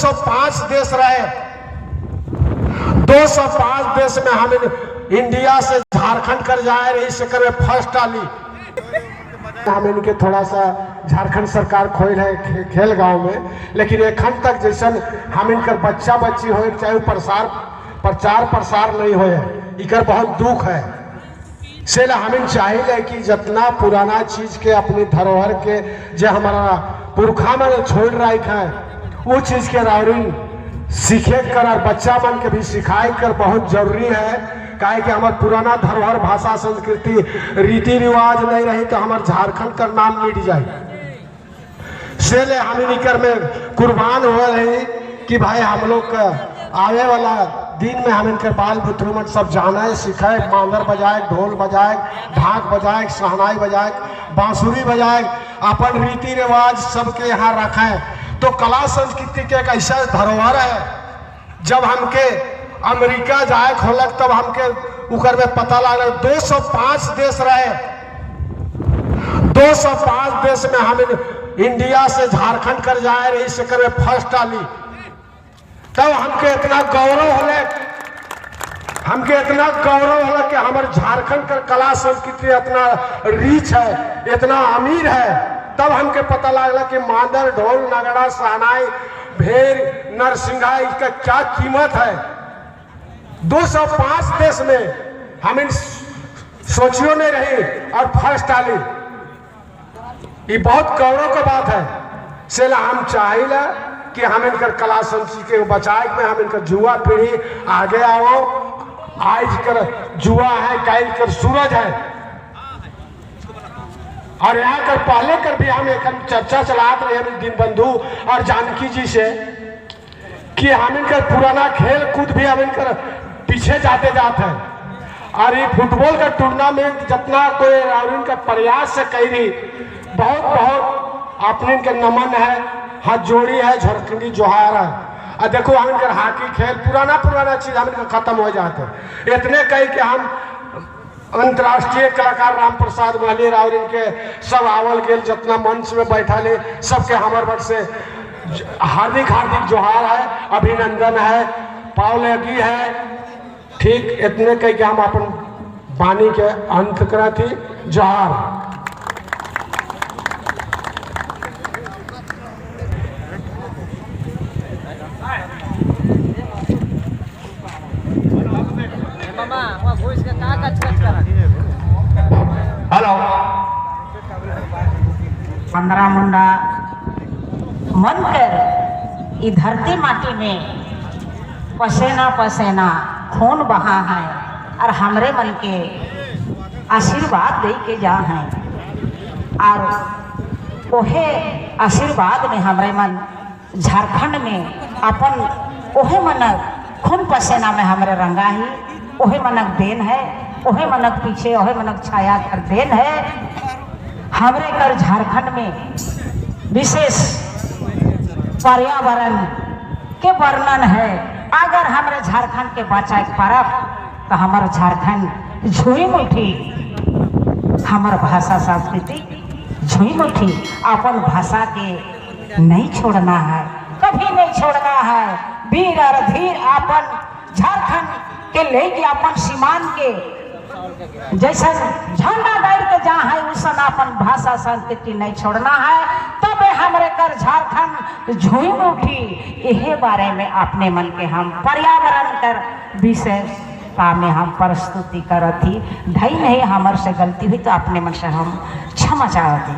205 देश रहे। 205 देश में हम इंडिया से झारखंड कर जाए रही से कर फर्स्ट आली। हम इनके थोड़ा सा झारखंड सरकार खोल है खेल गांव में, लेकिन एखन तक जैसन हम इनकर बच्चा बच्ची हो चाहे प्रसार प्रचार प्रसार नहीं हो, इकर बहुत दुख है। से हम चाहिए कि जितना पुराना चीज के अपनी धरोहर के जो हमारा पुरखा मन छोड़ रहा है वो चीज के रावरिन सीखे कर और बच्चा मन के भी सिखाए कर बहुत जरूरी है। काहे कि हमार पुराना धरोहर भाषा संस्कृति रीति रिवाज नहीं रही तो हमारे झारखंड का नाम मिट जाए। से ले हम निकर में कुर्बान हो रही कि भाई हम लोग का आवे वाला दिन में हम इनकर बाल बुतरू मन सब जाना सीखे, मांदर बजाए, ढोल बजाए, ढाक बजाए, शहनाई बजाए, बांसुरी बजाए, अपन रीति रिवाज सबके यहाँ रखें। तो कला संस्कृति के एक ऐसा धरोहर है। जब हमके अमेरिका जाए खोलक तब हमके उकर में पता लागल 205 देश रहे। 205 देश में हम इंडिया से झारखंड कर जाए रही से कर फर्स्ट आली। तब हमके इतना गौरव होले, हमके इतना गौरव होला कि हमारे झारखंड का कला संस्कृति इतना रिच है, इतना अमीर है। तब हमके पता लागला कि मांदर, ढोल, नगड़ा, शहनाई, भेर, नरसिंहा इसका क्या कीमत है। 205 देश में हम इन सोचियो नहीं रही और फर्स्ट आली। ये बहुत गौरव का बात है। से हम चाहिए कि हम इनकर कला संस्कृति के बचाए में हम इनकर युवा पीढ़ी आगे आओ। आज कर जुआ है, कल कर सूरज है। और यहाँ कर पहले कर भी हम एक चर्चा चलाते रहे हम दीनबंधु और जानकी जी से कि हम इनकर पुराना खेल कूद भी हम इनकर पीछे जाते जाते हैं। और ये फुटबॉल का टूर्नामेंट जितना कोई और इनका प्रयास से कही बहुत बहुत अपने इनके नमन है, हाथ जोड़ी है, झारखंडी जोहार है। और देखो हम इनकर हॉकी खेल पुराना पुराना चीज हम इनका खत्म हो जाते हैं। इतने कही कि हम अंतर्राष्ट्रीय कलाकार राम प्रसाद महली और इनके सब आवल गेल जितना मंच में बैठा ले सबके हमार बट से हार्दिक हार्दिक जोहार है, अभिनंदन है, पाव लगी है। ठीक इतने कह के हम अपन वाणी के अंत करा थी। जोहार। हेलो 15 मुंडा मन कर ई धरती माटी में पसेना पसेना खून बहा है और हमरे मन के आशीर्वाद दे के जा हैं और ओहे आशीर्वाद में हमरे मन झारखंड में अपन ओहे मन खून पसेना में हमरे रंगा ही ओहे मनक देन है, ओहे मनक पीछे ओहे मनक छाया कर देन है। हमरे कर झारखंड में विशेष पर्यावरण के वर्णन है। अगर हमरे झारखंड के बचाए पारब तो हमार झारखंड झूम उठी, हमार भाषा संस्कृति झूम उठी। अपन भाषा के नहीं छोड़ना है, कभी नहीं छोड़ना है। वीर और धीर अपन झारखंड के लेके अपन सीमान के जैसा झंडा गाड़ के जा है उसन अपन भाषा संस्कृति नहीं छोड़ना है, तब हमरे कर झारखंड झूम उठी। यही बारे में अपने मन के हम पर्यावरण कर विषय में हम प्रस्तुति करती धई नहीं हमर से गलती हुई तो अपने मन से हम क्षमा चाहती।